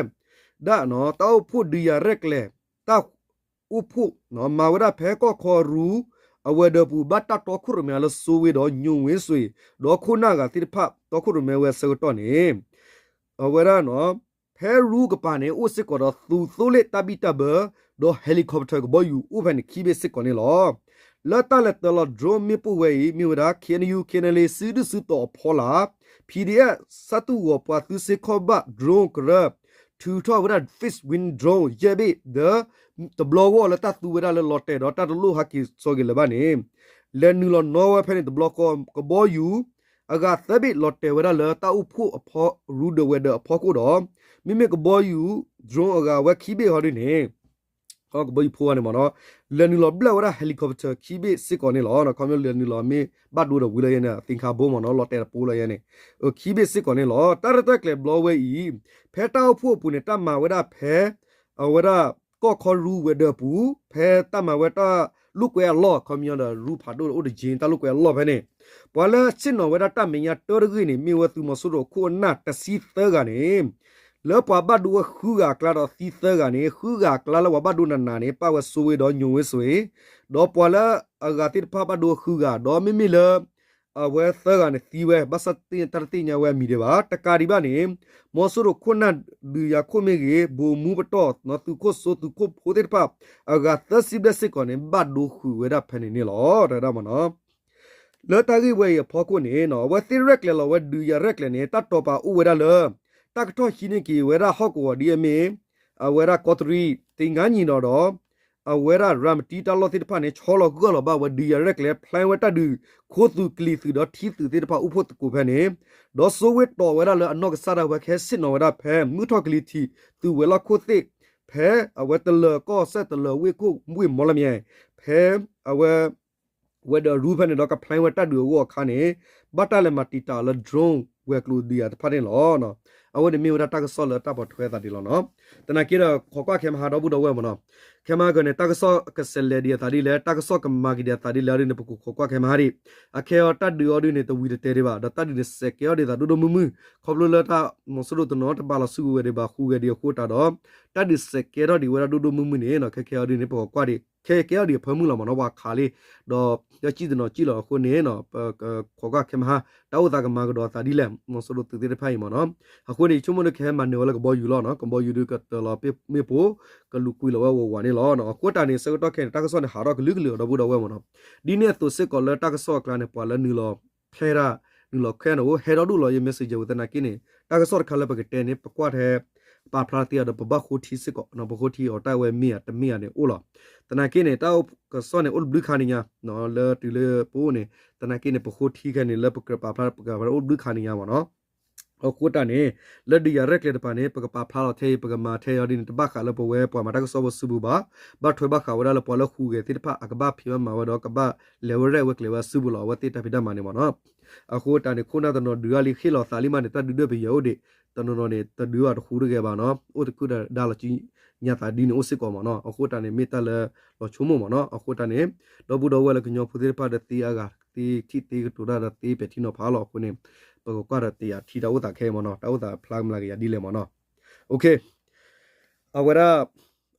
ဒၣ် တၢ်အိၣ်ဖှိၣ်ဒုးယၤရဲၣ်ကျဲၤ တၢ်အိၣ်ဖှိၣ် မၤဝဲဒၣ်ဖဲကီၢ်ခီရူ အဝဲၤဒၢးပူၤ ဘၣ်တၢ်တီခိၣ်ရိၣ်မဲလၢစိဝ့ၣ်ဒီးညိဝ့စွ့ၣ် ဒီးခိၣ်နၢ်အဂၤသ့ၣ်တဖၣ် တီခိၣ်ရိၣ်မဲဝဲအဆၢကတီၢ်န့ၣ် အဝဲဒၣ် ဖဲရူကပၤန့ၣ် အိၣ်စ့ၢ်ကီးဒီးသုးသိလ့ၣ်တၢ်ဘံၣ်တၢ်ဘၢ ဒီး helicopter ကဘီယူၤအိၣ်ဖဲန့ၣ်ခံဘ့ၣ်စ့ၢ်ကီးန့ၣ်လီၤ. လၢတၢ်လဲၤတၢၤလီၤ drone မ့ၣ်ပိၢ်ဝဲအံၤ မ့ၢ်ဝဲဒၣ် K N U K N L A စုဒုၣ်စုတီၤအဖီလာ် P D F ဆၣ်သူၣ်ဂီၤပှၤသုးစ့ၢ်ခီၣ်ဘၣ် drone ကရၢ ထုးထီၣ်ဝဲဒၣ် fixed wing drone ယဲၢ်ဘ့ၣ် ဒီး တဘျီဂီၢ်လၢတၢ်သူဝဲဒၣ်လၢလီၤတဲာ်ဒီးတၢ်တလိၣ်ဟးက့ၤစီၤဂ့ၤလၢၤဘၣ်န့ၣ် လဲၤနုာ်လီၤနီၣ်ဝဲဖဲန့ၣ်တဘျီဃီ ကဘီယူၤ အဂၤသၢဘ့ၣ်လီၤတဲာ်ဝဲဒၣ်လၢတၢ်အိၣ်ဖှိၣ်အဖီရူဒီးဝဲၤဒၢးအဖီခိၣ်ဒီး မ့မ့ၢ်ကဘီယူၤ drone အဂၤဝဲခံဘ့ၣ်ဟီဒ်န့ၣ် ကဘီယူၤဖိန့ၣ်မ့ၢ်နီၤ လဲၤနုာ်လီၤဘျၢၣ်ဝဲဒၣ် helicopter ခံဘ့ၣ်စ့ၢ်ကီးန့ၣ်လီၤ. ခီဖျိလဲၤနုာ်လီၤမ့ၢ်ဘၣ်ဒိဒီးဝံၤလၢယဲန့ၣ် သင်္ခါဘိမ့ၢ်နီၤ လီၤတဲာ်တပူၤလၢယဲန့ၣ် ခံဘ့ၣ်စ့ၢ်ကီးန့ၣ်လီၤ. တၢ်ရဲၣ်တၢ်ကျဲၤဘျီဝဲအံၤ ဖဲတၢ်အိၣ်ဖှိၣ်အပူၤန့ၣ် တၢ်မၤဝဲဒၣ်ဖဲ အဝဲဒၣ် ကီၢ်ခီရူဝဲၤဒၢးပူၤ ဖဲတၢ်မၤဝဲတၢ်လိာ်ကွဲအလီၢ် ခီပညီဒီးရူဖးဒိၣ်အိၣ်တက့ၢ် တၢ်လိာ်ကွဲအလီၢ်ဖဲန့ၣ် ပှၤလၢဆ့ၣ်နီၤဝဲဒၣ်တၢ်မဲာ်ညါတၢတဂ့ၢ်န့ၣ် မ့ၢ်ဝဲသုးမီၤစိရိၤအခိၣ်အနၢ်တဆံသၢဂၤန့ၣ် လၢပှၤဘၣ်ဒိဝဲဃုဂၤအကျါဒီးသံသၢဂၤန့ၣ် ဃုဂၤအကျါလၢပှၤဘၣ်ဒိနးနးန့ၣ် ပၣ်ဝဲစိဝ့ဒီးညိဝ့စိ ဒီးပှၤလၢအဂၤသ့ၣ်တဖၣ်ဘၣ်ဒိဝဲဃုဂၤ ဒီးမ့မ့ၢ်လၢ အဝဲသၢဂၤန့ၣ်သံဝဲ ဘၣ်ဆၣ်သ့ၣ်ညါတၢ်တသ့ၣ်ညါဝဲအမံၤဒံးဘၣ်. တကးဒံးဘၣ်န့ၣ် မီၤစိရိၤခိၣ်နၢ်ဒုးယၤခိၣ်မ့ၢ်ဂ့ၤ ဘိၣ်မူပတီၢ် သုးခိၣ်စိသုးခိၣ်ဖိသ့ၣ်တဖၣ် အဂၤသၢဆံဘျဲၣ်စ့ၢ်ကီးန့ၣ် ဘၣ်ဒိဃုာ်ဝဲဒၣ်ဖဲန့ၣ်န့ၣ်လီၤ တဲဝဲဒၣ်မ့ၢ်နီၤ လၢတၢ်ဂ့ၢ်ဝဲအံၤအဖီခိၣ်န့ၣ် အဝဲသ့ၣ်ရဲၣ်ကျဲၤလီၤဝဲဒုးယၤရဲၣ်ကျဲၤန့ၣ် တၢ်တိာ်ပာ်အိၣ်ဝဲဒၣ်လၢ တၢ်ကထီၣ်ဟံးန့ၢ်က့ၤဝဲဒၣ်ဟီၣ်ကဝီၤဒ်အမ့ၢ် အဝဲဒၣ်ကီးတရံး သ့ၣ်ငါနံၤဒီးဒီး အဝဲဒၣ်ရၤမတံတၢ်လီၢ်သ့ၣ်တဖၣ်န့ၣ် ဆီလီၤဂၢၢ်လီၤဘၣ်ဝဲဒုးယၤရဲၣ်ကျဲၤ ဖျဲဝဲတၢ်ဒုး ခိသုးကလံၤသုးဒီးထံသုးသ့ၣ်တဖၣ်အိၣ်ဖှိၣ်သကိးဖဲန့ၣ် ဒီးစိဝ့တီၢ်ဝဲဒၣ်လၢအနီၢ်ကစၢ်ဒၣ်ဝဲခဲဆ့ၣ်နီၤဝဲဒၣ်ဖဲ မုၢ်ထီၣ်ကလံၤထံး သုးဝဲၤလီၢ်ခိၣ်သ့ၣ် ဖဲအဝဲတလၢၤကီၢ်စဲၣ်တလၢၤဝ့ၢ်ခိၣ်ဝ့ၢ်မီလမၠဲၣ် ဖဲအဝဲ ဝဲၤဒၢးရူဖဲန့ၣ်ဒီးကဖျဲဝဲတၢ်ဒုးအဂီၢ်အခါန့ၣ် ဘၣ်တၢ်လဲၤမၤတံာ်တာ်လၢ drone ဝဲၤကျိၤဒုးယၤတဖၣ်န့ၣ်လီၤ. အဝဲန့ၣ်မ့ၢ်ဝဲဒၣ်တၢ်ကစီၣ်လၢတၢ်ပိာ်ထွဲသးဒ်လီၤနီၤ. သနာ်က့ဒီး ခိးကွၢ်ခဲမဟါဒီပုၢ်ဒီဝဲၢ်မ့ၢ်နီၤ. ခဲမဟါကန့ၣ် တၢ်ကစီၣ်ကစဲးလဲၤဒံးအသးဒ်လဲၣ်, တၢ်ကစီၣ်ကမၤက့ၤဒံးအသးဒ်လဲၣ်အီၤဒ်န့ၣ် ပကခိးကွၢ်ခဲမဟါဒံး. အခဲအံၤတၢ်ဒုးအီၤဒ်န့ၣ် တဝံၤတတဲာ်ဒံးဘၣ်, ဒီးတၢ်ဒုးန့ၣ်စဲးကဲအီၤဒံးသးဒိၣ်ဒိၣ်မုၢ်မုၢ်, ခီဖျိလၢတၢ်မီၤစိရိၤတနီၤတဘၣ်လီၤစုကဝဲၤဒံးဘၣ်ဃုကဝဲၤဒံးအဃိတၢ်ဒီး တၢ်ဒုးစဲးကဲထီၣ်ဒံးဝဲဒၣ်ဒိၣ်ဒိၣ်မုၢ်မုၢ်န့ၣ်နီၤ. ခဲခဲအံၤဒ်န့ၣ် ပကကွၢ်ဒံး ခဲကဲအီၤဒံးအဖၢမုၢ်လီၤမ့ၢ်နီၤ, ပှၤခးလံ, ဒီး ဒီးစံၣ်တနီၤစံၣ်လီၤအဃိန့ၣ်နီၤ, ပကခိးကွၢ်ခဲမဟါ တၢ်အိၣ်သးကမၤကဒီးသးဒ်လဲၣ် မီၤစိရိၤသုးသ့ၣ်တဖၣ်အံၤမ့ၢ်နီၤ. အဃိန့ၣ် ယဆိကမိၣ်ဒ်ကဟဲမၤနၢၤဝဲလၢကဘီယူၤလီၤနီၤ, ကဘီယူၤဒ်ကတၢၢ်လီၤမ့ၣ်ပိၢ် ကလူၤကွံာ်လီၤဝဲဝးဝးန့ၣ်လီၤ. အဃိတၢ်န့ၣ် ဆၢကတီၢ်ခဲအံၤန့ၣ် တၢ်ကစီၣ်န့ၣ်ဟးထီၣ်ကလုာ်ကလုာ်ဒီပုၢ်ဒီဝဲၢ်မ့ၢ်နီၤ. ဒ်န့ၣ်အသိးစ့ၢ်ကီးလၢတၢ်ကစီၣ်အကျါန့ၣ် ပှၤလၢနုာ်လီၤ ဖျဲတၢ် နုာ်လီၤခဲန့ၣ် ဟဲဒီဒူၣ်လီၤယ messenger ဝဲသနာ်က့န့ၣ် တၢ်ကစီၣ်တခါလၢပကတဲန့ၣ် ပကွၢ်ထဲ ပာ်ဖျါသ့အီၤဒီး ပဘၣ်ဃိထံစ့ၢ်ကီးနီၤ, ပဃိထံအီၤတၢ်ဝဲမ့ၢ်ဧါတမ့ၢ်ဧါန့ၣ်အိၣ်လီၤ. သနာ်က့န့ၣ် တၢ်အိၣ်ကစီၣ်န့ၣ်အိၣ်တဘျုးခါန့ၣ်ညါ လၢတုၤလၢပအိၣ်န့ၣ် သနာ်က့န့ၣ် ပဃိထံခဲန့ၣ် လၢပကပာ်ဖျါပကပာ်ဖျါအိၣ်တဘျုးခါန့ၣ်ညါမ့ၢ်နီၤ. အဃိတၢ်န့ၣ် လၢဒုးယၤရဲၣ်ကျဲၤတပၤန့ၣ် ပကပာ်ဖျါလီၤထဲအံၤ ပကမၤထဲအံၤအီၤဒ်န့ၣ် တဘၣ်ဃးလၢပဝဲပှၤမၤတၢ်ကစီၣ်ဖိစုပူၤဘၣ်. ဘၣ်ထွဲဘၣ်ဃးဝဲဒၣ်လၢပှၤလၢဟူးဂဲၤသ့ၣ်တဖၣ် အကဘၣ်ဖံးဘၣ်မၤဝဲဒီး ကဘၣ်လဲၤဝဲရဲၣ်ဝဲကျဲၤဝဲစုပူၤလီၤ အဝဲသ့ၣ်တၢ်ဖံးတၢ်မၤန့ၣ်မ့ၢ်နီၤ. အဃိတၢ်န့ၣ် ခိၣ်နၢ်တနီၤဒုးဂၤလံ ဃ့ၣ်လီၤသးလံမးန့ၣ် တၢ်ဒုးဒွဲၣ်ပယီၤအိၣ်ဒံး, တနီၤနီၤန့ၣ် တဒုးဘၣ်တဃူတဂဲၤဘၣ်နီၤ, အိၣ်တကုၢ်တဒါလီၤစု ညါသးဒ်န့ၣ်အိၣ်စ့ၢ်ကီးမ့ၢ်နီၤ. အဃိတၢ်န့ၣ် မ့ၢ်တၢ်လၢလီၤဆိကမိၣ်မ့ၢ်နီၤ. အဃိတၢ်န့ၣ် ဒီပုၢ်ဒီဝဲၢ်လၢကညီဖိသ့ၣ်တဖၣ်ဒီးသ့အါဂၤ သ့ထံၣ်သ့ကတိၤတၢ်ဒီးသ့ပဲာ်ထံနီၤဖးလီၤ. အဃိန့ၣ် ပကကွၢ်ဒီးတယာ်ထံတၢ်အိၣ်သးခဲအံၤမ့ၢ်နီၤ. တၢ်အိၣ်သးဖျါကမျၢၢ်ကယၤဒ်လဲၣ်မ့ၢ်နီၤ. အဝဲဒၣ်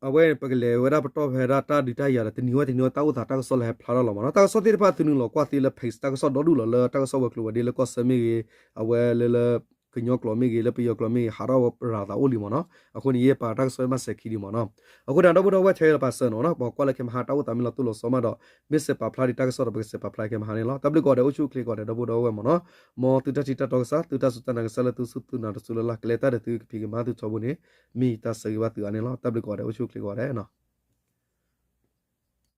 အဝဲပကလဲၤဝဲဒၣ်ပတီၢ်ဖဲဒၣ်တၢ်ဒုးတၢ်ယၤဒီး တနံၤဝဲတနံၤဝဲ တၢ်အိၣ်သးတၢ်ကစီၣ်လၢဟဲဖျါထီၣ်လီၤမ့ၢ်နီၤ. တၢ်ကစီၣ်သ့ၣ်တဖၣ်သုနုာ်လီၤကွၢ်သ့လၢ page တၢ်ကစီၣ်ဒီဒူၣ်လီၤ လၢတၢ်ကစီၣ်ဝဲၤကျိၤဝဲၤဒ့လၢကီၢ်ဆၢမ့ၢ်ဂ့ၤ, အဝဲလၢလၢ ကညီကျိာ်မ့ၢ်ဂ့ၤ, လၢပယီၤကျိာ်မ့ၢ်ဂ့ၤ ဟးထီၣ်ဝဲရၤသးအိၣ်လံမ့ၢ်နီၤ. အဃိန့ၣ် ယဲပာ်တၢ်ကစီၣ်မ့ၢ်စဲၤခံဒံးမ့ၢ်နီၤ. အဃိန့ၣ် ဒီပုၢ်ဒီဝဲၢ် ခဲအံၤလီၤပာ်စၢၤနီၤ, ပှၤကွၢ်လၢခဲမဟါတၢ်အိၣ်သးမ့ၢ်လီၤတိၢ်လီၤဆီမးဒီး မ့ၢ်စဲးပာ်ဖျါဒံးတၢ်ကစီၣ်ဒီး ပကစဲးပာ်ဖျါခဲမဟါန့ၣ်လီၤ. တၢ်ဘျုးကိးဂၤဒဲး အိၣ်ဆူၣ်အိၣ်ချ့ကိးဂၤဒဲး ဒီပုၢ်ဒီဝဲၢ်မ့ၢ်နီၤ. မ်သုတၢ်ထံၣ်တၢ်တီကစၢ် သုတၢ်စူၢ်တၢ်နာ်ကစၢ်လၢသုစူၢ်သုနာ်တစူၢ်လၢ်လၢ် ကလဲၤတၢ်ဒီးသုကဖံးကမၤသုထီဘိန့ၣ် မ့ၢ်ယတၢ်ဆၢဂ့ၤဘၣ်သုအါန့ၣ်လီၤ. တၢ်ဘျုးကိးဂၤဒဲး အိၣ်ဆူၣ်အိၣ်ချ့ကိးဂၤဒဲးနီၤ.